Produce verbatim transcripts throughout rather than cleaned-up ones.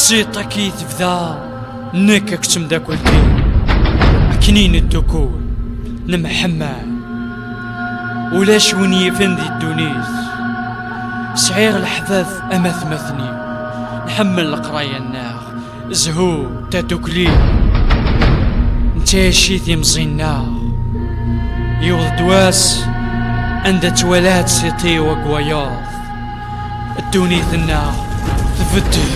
Ǧiṭ akka i tebda, nekk akked temdakelt-iw, akken i neddukul, nemḥemmal. Ulac win yifen di ddunit. Sɛiɣ leḥbab am atmaten-iw, nḥemmel leqraya-nneɣ, zhu, tadukli. Nettɛici timẓin-nneɣ. Yewweḍ-d wass anda twala-tt tiṭ-iw deg wayeḍ. Ddunit-nneɣ tbeddel.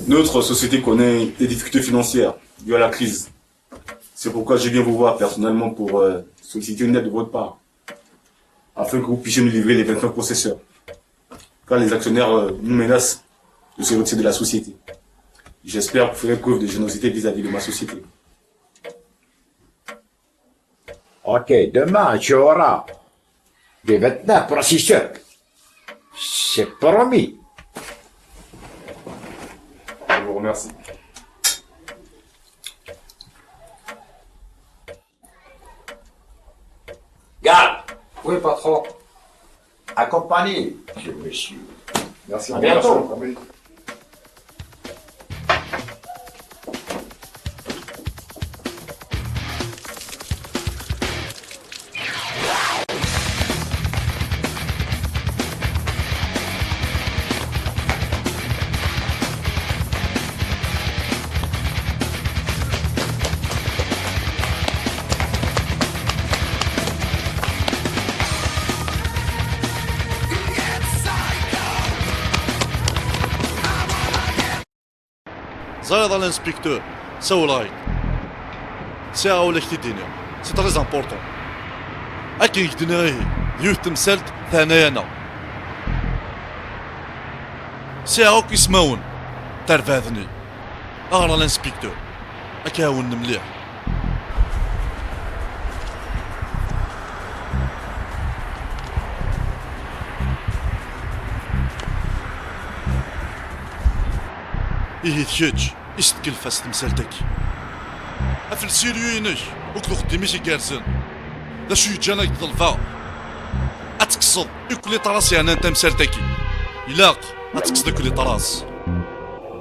Notre société connaît des difficultés financières dues à la crise. C'est pourquoi je viens vous voir personnellement pour euh, solliciter une aide de votre part, afin que vous puissiez nous livrer les vingt-cinq processeurs, car les actionnaires euh, nous menacent de se retirer de la société. J'espère que vous ferez preuve de générosité vis-à-vis de ma société. Ok, demain tu auras des vingt-neuf processeurs. C'est promis. Je vous remercie. Garde. Oui, patron. Accompagnez ce monsieur. Merci. À bientôt. Ẓriɣ a l'inspecteur, sawleɣ-ak-d. Sɛiɣ ula k-t-id-iniɣ, c'est très important. Akken i k-d-nniɣ ihi, d yiwet temsalt teɛna-yaneɣ. Sɛiɣ akk ismawen n terbaɛt-nni. Aɣer a l'inspecteur, ad k-ɛawnen mliḥ. Ihi d kečč i s-tkelfa s temsalt-agi. Af le sérieux-inek akked uxeddim-ik igerrzen. D acu yeǧǧan ad k-ḍelbeɣ ad tekkseḍ akk les traces yeɛnan tamsalt-agi? Ilaq ad tekkseḍ akk les traces.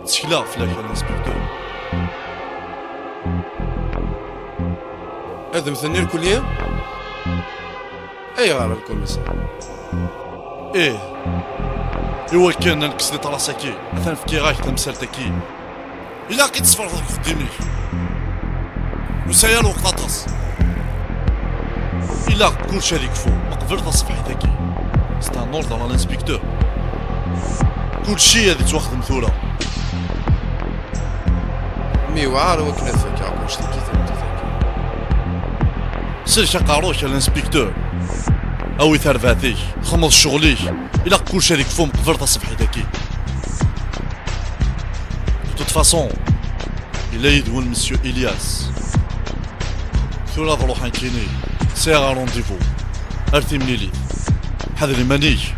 Ttekleɣ fell-ak, a l'inspecteur. Ad mmten irkelli? Ayɣer, a lkumisar? Ih, i wakken ad nekkes les traces-agi, atan fkiɣ-ak tamsalt-agi. Ilaq i tesferḍeḍ deg uxeddim-ik. Ur sɛi ara lweqt aṭas. Ilaq kullec ad ikfu meqbel taṣebḥit-agi. C'est un ordre, a l'inspecteur. Kullec ad yettwaxdem tura. Mi yewɛer wakken ad fakeɣ kullec deg tameddit-agi. Sellek aqerru-k, a l'inspecteur. Awi tarbaɛt-ik, xedmeḍ ccɣel-ik. Ilaq kullec ad ikfu meqbel taṣebḥit-agi. De toute façon, yella yid-wen Monsieur Elias. Tura ad ruḥ nekkini. Sɛiɣ rendez-vous. Ar timlilit. Ḥader iman-ik.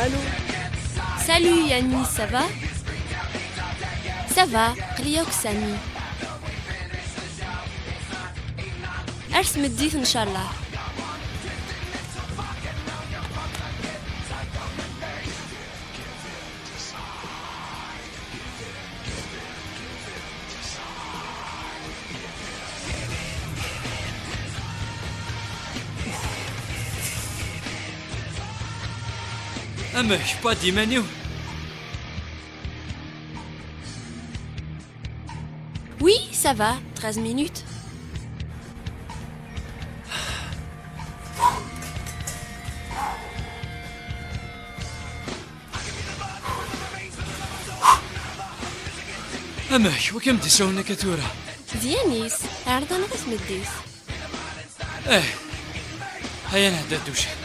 Allô. Salut Yannis, ça va? Ça va, aql-i akk Sami. Ar tmeddit, ncallah. Amek, wwiɣ-d iman-iw? Oui, ça va, treize minutes. Amek, wa kem-d-isawlen akka tura? D Yanis, ɛerḍen ɣef tmeddit. Eh, haya nɛedda dduca.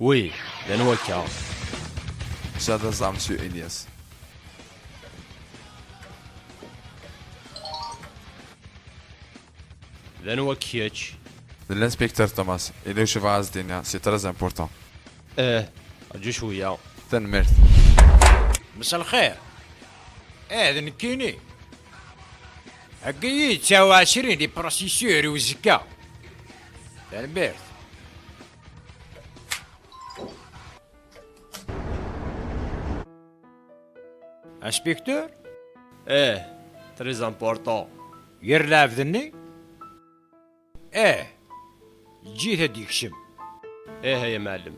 Oui, d anwa akka? Ssada ẓer Monsieur Elias. D anwa kečč? D l'inspecteur Thomas. Ila cevra Asdenia, c'est très important. Eh, rǧu cwiya. Tanemmirt. Mselxir. Eh, d nekkini. Heggi-yi-d tesɛa u ɛecrin di processeur i uzekka. Tanemmirt. Inspecteur? Eh, très important. Ger lɛebd-nni? Eh, ǧǧet ad d-yekcem. Eh, ay amɛellem.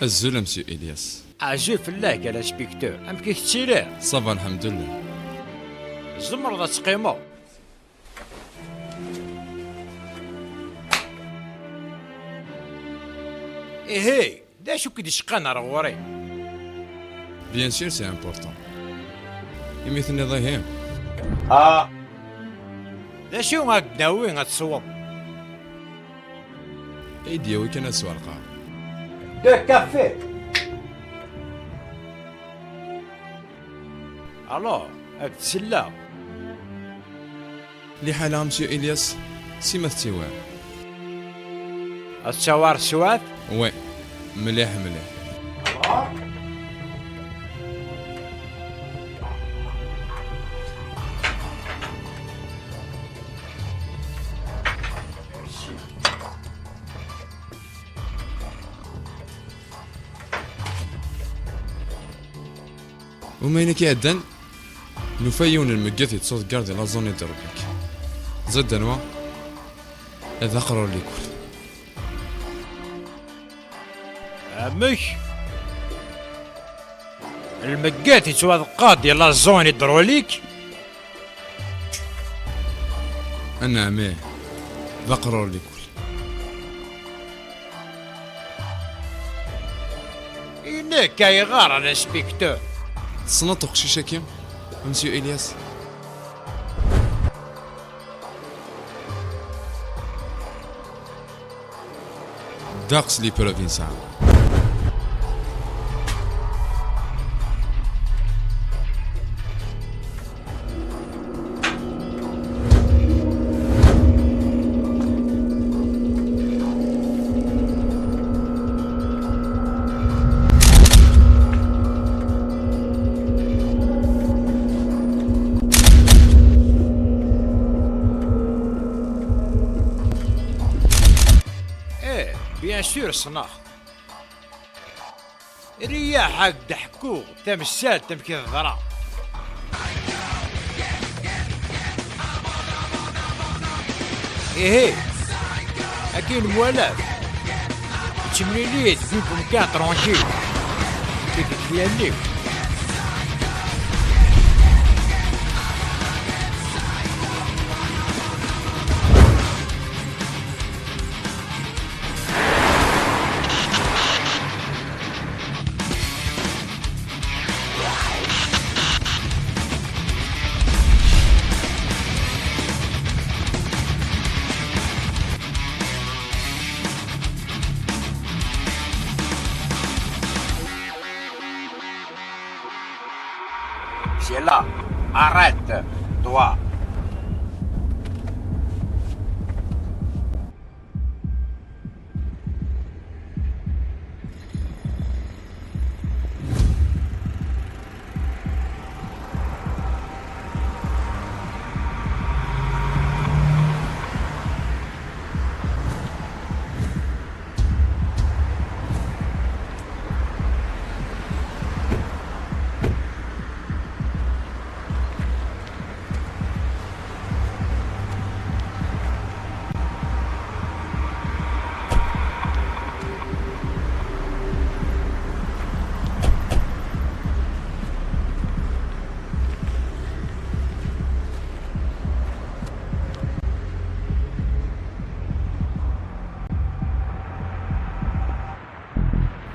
Azul a Monsieur Elias. Azul fell-ak a l'inspecteur, amek i tettiliḍ? Ça va, lḥemdullah. Tzemreḍ ad teqqimeḍ? Ihi, d acu k-d-icqan ar ɣur-i? Bien sûr, c'est important. Imi tenniḍ ihi. Ah! D acu ad d-nawi ad tesweḍ? Ay d-yawi kan ad sweɣ lqahwa. De café! Alors, ad d-selleɣ. Liḥala, Monsieur Elias, sima tettewɛer. Ad tettewɛer teswiɛt? Oui, mliḥ, mliḥ. Umayen akka iɛeddan, nufa yiwen n lmeggad yettwaḍeggar di la zone hydraulique. Ẓid anwa? D aqrur likul. Amek? Lmeggad yettwaḍeggar di la zone hydraulique? Anɛam, ih, d aqrur likul. I nekk ayɣer a l'inspecteur? Tessneḍ uqcic-agi, a Monsieur Elias? Ddeqs les preuves i nesɛa. Eh, bien sûr, ssneɣ. Riyaḥ ad d-ḥkuɣ tamsalt amek i teḍra. Ihi, akken mwalaf, ttemlili-d deg umkan tranquille, deg tyanni. C'est là. Arrête, toi.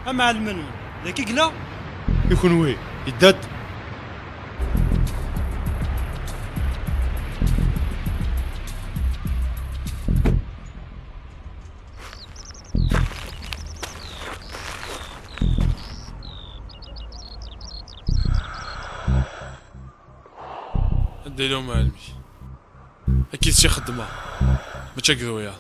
Amɛellem-nwen, dagi i yella? I kenwi, yedda-d? Anda yella umɛellem-ik? Akka i tt-ixeddmeɣ, mačči akked wiyaḍ.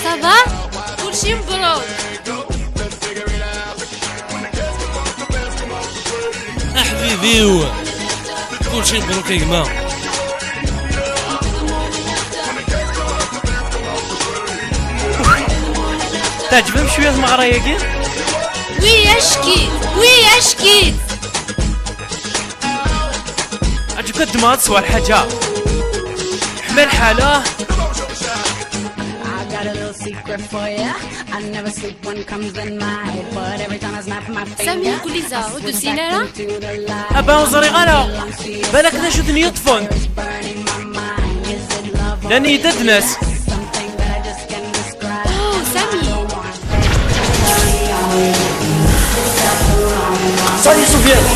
Ça va? Kulci mebruk. Aḥbibi-w, kulci mebruk a gma. Teɛǧeb-am cwiya tmeɣra-agi? Oui, ackit! Oui, ackit! Aǧuk ad ddmeɣ ad sweɣ lḥaǧa. Ḥma lḥala. I got a little secret for ya. I never sleep when comes the night, but every time I snap my fingers, Sami akked Liza ur d-usin ara? Aba ur ẓriɣ ara. Balak d acu ten-yeṭṭfen. Llan-iyi-d ad nas. Oh, Sami. Salut, Soufiane.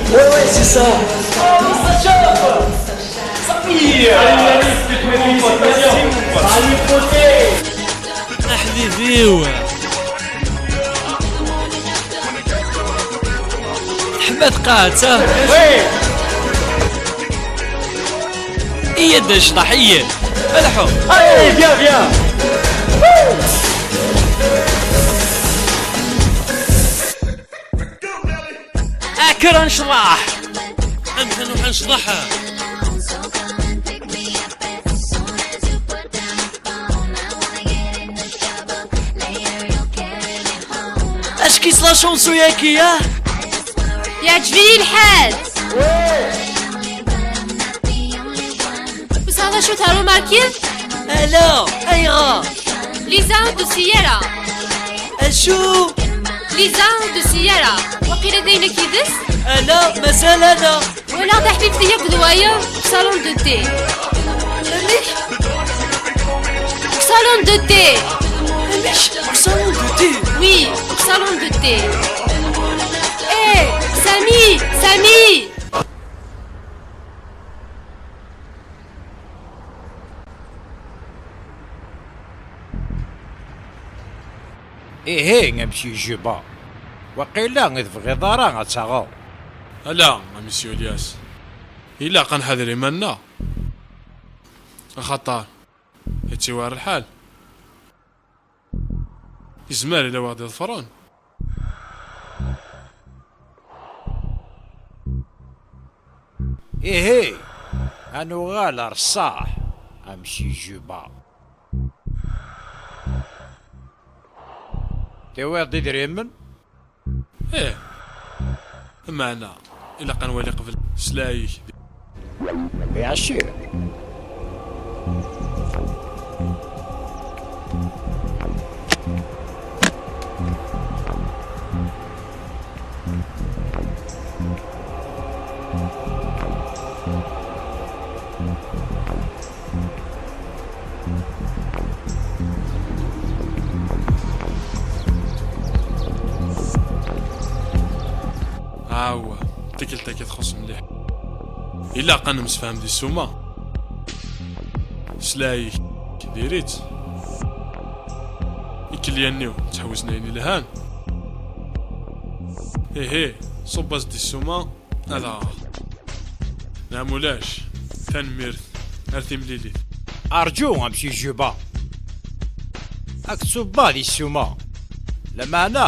Ouais, ouais, c'est ça. Oh, ça chauffe. Salut. Salut, pote. Aḥbibi-w. Teḥma tqaɛet, ah? Oui. Iyya-d a cṭaḥ, iyya-d. Alḥu. Allez, viens, viens. Akker ad necḍeḥ. Amek ad nruḥ ad necḍeḥ? Acu-k la chanson-agi, ah? Yeɛǧeb-iyi lḥal. Ur tesɛiḍ acu tettrumarkiḍ? Ala, ayɣer? Liza ur d-tusi ara. Acu? Liza ur d-tusi ara. Waqila d ayen akka yid-s? Ala, mazal ala. Walaɣ taḥbibt-nni akked wayeḍ deg salon de thé. Amek? Deg salon de thé. Amek? Deg salon de thé? Oui, deg salon de thé. Eh, Sami, Sami! Ihi, a Monsieur Juba, waqila ur tebɣiḍ ara ad taɣeḍ. Ala, a Monsieur Elias, ilaq ad nḥader iman-nneɣ, axaṭer ittiwar lḥal. Yezmer ila wa ɣ-d-iḍefren. Ihi, ad nuɣal ar ṣṣeḥ, a Monsieur Juba. Tiwiḍ-d idrimen? Ih. Meɛna, ilaq ad nwali qbel sslɛa-ik. Bien sûr. Awah, tikkelt-agi txuṣṣ mliḥ. Ilaq ad nemsefham di ssuma. Sslɛa-ik, diri-tt. Ikelliyen-iw ttḥewwisen ayen ilhan. Ihi, ṣubb-as-d di ssuma, ad aɣeɣ. Neɣ mulac, tanemmirt, ar timlilit. Arǧu, a Monsieur Juba. Ad k-tṣubbeḍ di ssuma. Lameɛna,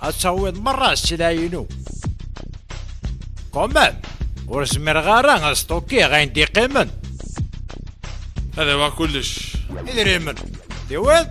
ad tawiḍ merra sselɛa-inu. Quand même, Ur zmireɣ ara ad sṭukiɣ ayen d-iqqimen. Ad awiɣ kullec. Idrimen. Tiwiḍ?